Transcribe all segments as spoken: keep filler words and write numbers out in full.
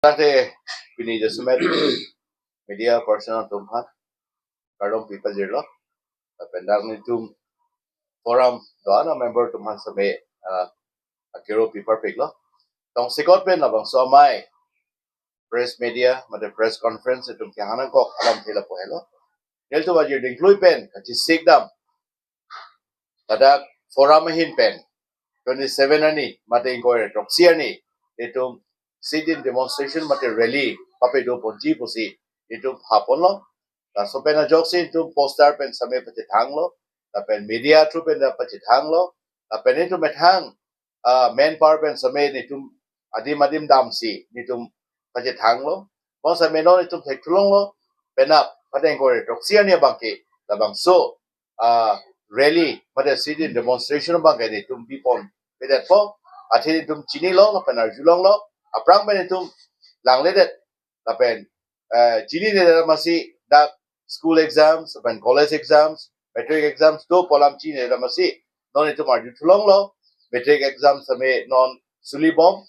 Tangte pini jasemet media person atum aphan kardom pipajirlo. Lapen dak nelitum forum do-an amember atum aphan same, ah, akero piparpiklo. Tongsekot pen labangso amei press media mate press conference itum kehang nangkok alamthe lapu helo. Nelitum ajir dingklui pen kachisik dam, ladak forum ahin pen twenty-seven arni mate ingkoi ra throksi arni itum sit-in demonstration mate rally papedo ponji pusi itum phaponlo. Laso pen ajoksi itum poster pen same pachethanglo, lapen media through pen ta pachethanglo, lapen itum methang, ah, manpower pen same nelitum adim adim damsi nelitum pachethanglo. Bonsitame non itum thekthulonglo, penap mate ingkoi ra throksi arni abangke labangso, ah, rally mate sit-in demonstration abangke nelitum biponpedetpo. Athe nelitum chinilo lapen arjulonglo. Aphrang pen itum langledet lapen, eh, chininedet amatsi dak school exams lapen college exams, matric exams do pu alam chininedet amatsi non itum arjuthulonglo. Matric exam same non sulibom,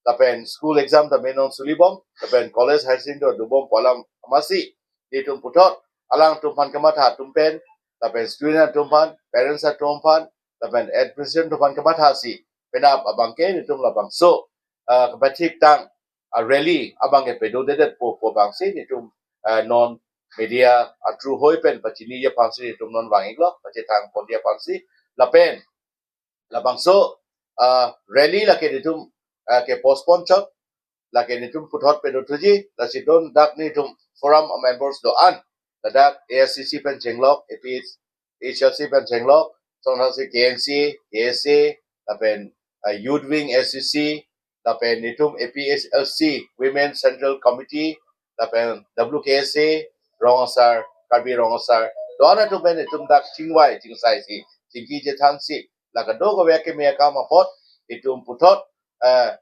lapen school exam tame non sulibom, lapen college, higher secondary dobom pu alam amatsi nelitum puthot alangtum aphan kamatha atum pen, lapen student atum aphan, parents atum aphan, lapen administration atum aphan kamathasi penap abangke nelitum labangso, ah, kapathik tang, ah, rally abangke pedodedetpo pu abangsi nelitum, ah, non media a-through hoi pen pachiniji aphansi nelitum non vang-iklo, pachethang ponji aphansi. Lapen labangso, ah, rally lake nelitum, ah, ke-postpone chot, lake nelitum puthot pedothuji. Lasi non dak nelitum forum members do-an, ladak A I C C pen chenglok, A P H L C pen chenglok, sonasi K N C, K S A, lapen, ah, Youth Wing S C C, lapen nelitum A P H L C Women Central Committee, lapen W K S A, Rong Asar, Karbi Rong Asar do-an atum pen nelitum dak chingvai chingsaisi, chingki chethangsi, la kadokave akeme akam apot itum puthot, eh,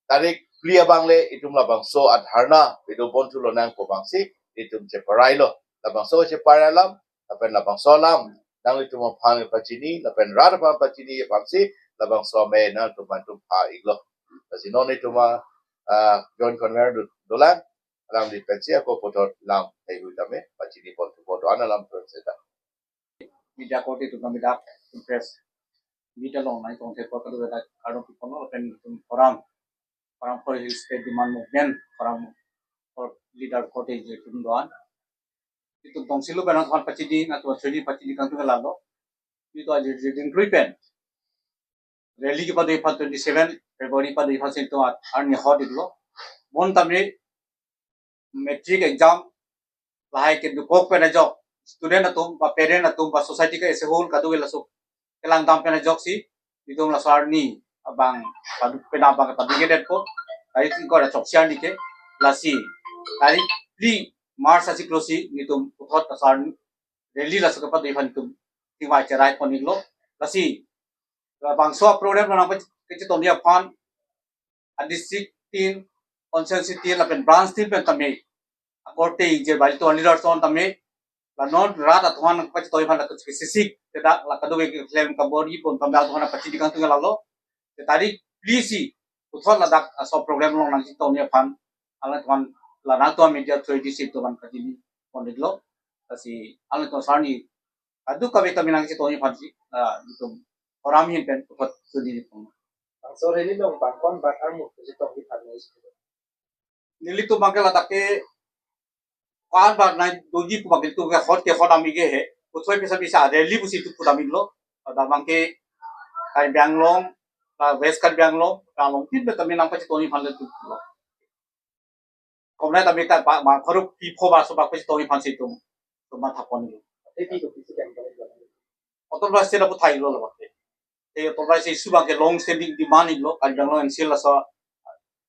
tarik phli abang le itum labangso a-dharna pedo ponthulonang pu abangsi itum cheparailo. Labangso cheparai alam, lapen labangso alam nanglitum aphan pachini, lapen rat aphan pachini aphansi labangso amei nangtum aphan itum pha-iklo. Lasi non itum a, ah, joint convener do-, dolang, alangli pensi ako puthot lam heihui tame pachini ponthupo do-an alam pen seta. Media korte atum tame dak press meet along nangtongthek apot kadokave ta kardom piponlo, lapen itum forum, Forum for Hill State Demand Movement, Forum for Leader korte atum do-an, itum tongsi lo pen nangtum aphan pachini, nangtum aphan pachini kangtung lalo. Itum ajir dingklui pen rally kepado aphan twenty-seven February pado aphansi itum at arni hot-iklo. Bon tame matric exam lahai kedokok pen ajok student atum ba parent atum ba society ke as a whole kadokave laso kelang dam pen ajoksi itum laso arni abang padu-, penap abang padodedetpo. Tarik ingkoi ra throksi arni ke, lasi tarik phli March achiklo si nelitum puthot laso arni rally laso kepado aphan itum chingvai cherai pon-iklo. Lasi labangso program along nangkachetongji aphan a-district tin, constituency tin lapen branch tin pen tame akorte ingjir bai to leader son tame, la non rat atum aphan pachetongji aphan la kachesik, te dak la kadokave keklem kabor-i pon tame atum aphan pachini kangtung lalo. Te tarik phli si puthot ladak laso program along nangchetongji aphan, alangtum aphan, la nangtum media authority si itum aphan pachini pon-iklo. Lasi alangtum sarni kadokave tame nangchetongji aphansi, ah, itum forum ahin pen puthot chuniji pon. Bangso rally along bang ko-an bat armu kachetongji aphan? Nelitum abangke ladak ke ko-an bat nai doji pu abangke itum ke hot ke hot ami ke he. Puthot pisa pisa rally pusi itum pudam-iklo. Ladak abangke Karbi Anglong, la West Karbi Anglong, Karbi Anglong tin pen tame nangpachetongji aphan le itum pulo. Komne tame ta ba, ba, kharuk pi pho ba so ba pachetongji aphansi itum, itum matha pon-iklo. Pi ko pisi kan? Autonomous state apu thai-iklo labangke. Te autonomous state issue abangke long standing demand-iklo, Karbi Anglong N C L laso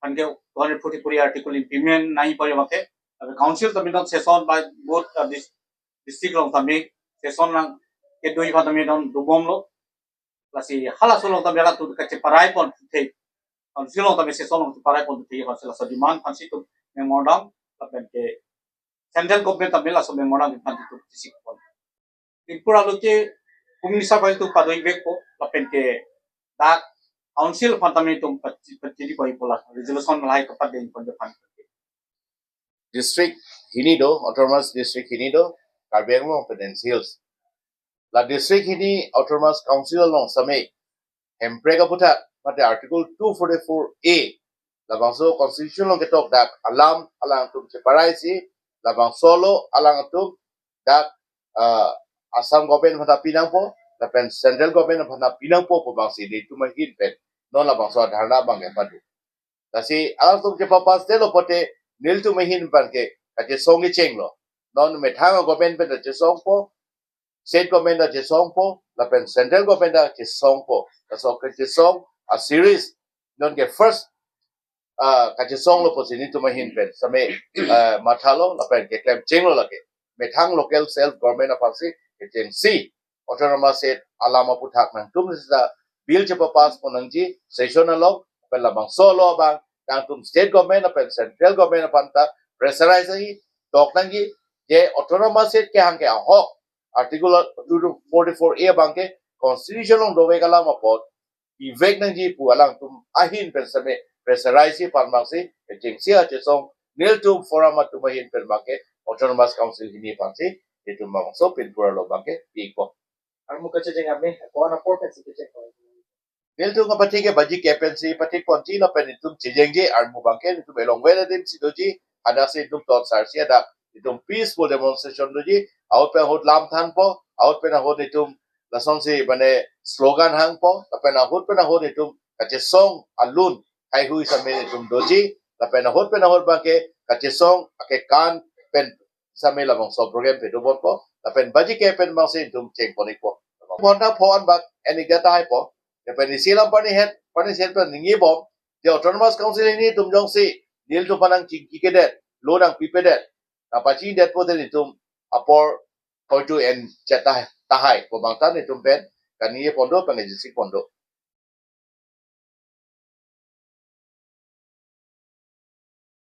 aphan ke two hundred forty-four article implement nangji pari abangke. Tapi council tame non session ba both, uh, dis-, district along tame session nangkedoji aphan tame non dobomlo. Lasi halaso along tame latum kacheparai pon thek. Council along tame session along cheparai pon thek, halaso laso demand aphansi itum memorandum lapen ke central government tame laso memorandum aphan itum chesik pon. Dispur aloke Home Minister bai itum pado-ik vekpo, lapen ke dak council aphan tame itum pati-, pati-, padi koi pola resolution lahai kepadeng pon aphan. District hini do, autonomous district hini do, Karbi Anglong pen N C Hills. La district hini autonomous council along same Hemprek aphuthak mate Article two forty-four A, labangso constitution along ketok dak alam alangtum cheparai si, labangso lo alangtum dak, ah, Assam government aphan ta pinangpo, lapen central government aphan ta pinangpo pu abangsi nelitum ahin pen non labangso adharna abang kepado. Lasi alangtum chepapas detlo pote nelitum ahin pen ke kachesong kechenglo. Non methang a government pen ta chesongpo, state government ta chesongpo, lapen central government ta chesongpo. Laso kachesong a series non ke first, ah, kachesonglo pusi nelitum ahin pen same, ah, mathalo lapen keklem chenglo lake. Methang local self government aphansi kechengsi autonomous state alam aphuthak nangtum sita bill chepapas pon nangji session along, lapen labangso lo abang nangtum state government lapen central government aphan ta pressurize nangji, tok nangji, je autonomous state kehang ke ahok Article two forty-four A abang ke constitution along dovek alam apot ivek nangji pu alangtum ahin pen same pressurize si aphan abangsi kechengsi achesong nelitum forum atum ahin pen abang ke autonomous council hini aphansi nelitum bangso pinpura lo abang ke pikpo. Armu kachejeng ame, ko-an apor pensi kecheng ko? Nelitum kapathik ke baji ke pensi pathik ponji lapen nelitum chejengji, armu abang ke nelitum elongvet adim si doji, hadak si nelitum tot sar si hadak nelitum peaceful demonstration doji, ahut pen ahut lam thanpo, ahut pen ahut nelitum lasonsi mane slogan hangpo, lapen ahut pen ahut nelitum kachesong alun haihui same nelitum doji, lapen ahut pen ahut abang ke kachesong akekan pen same labangso program pado ponpo, lapen baji ke pen abangsi nelitum cheng pon-ikpo. Bonta pho-an bak enik data haipo, lapen isi alam parni het, parni het pen ningi bom, je autonomous council hini atum jongsi nelitum aphan nangchingki kedet, lo nangpipedet, nangpachini detpo te nelitum apor hoitu en chet tahai, tahai pu abang ta nelitum pen kaningje pon do, pen kachesik pon do.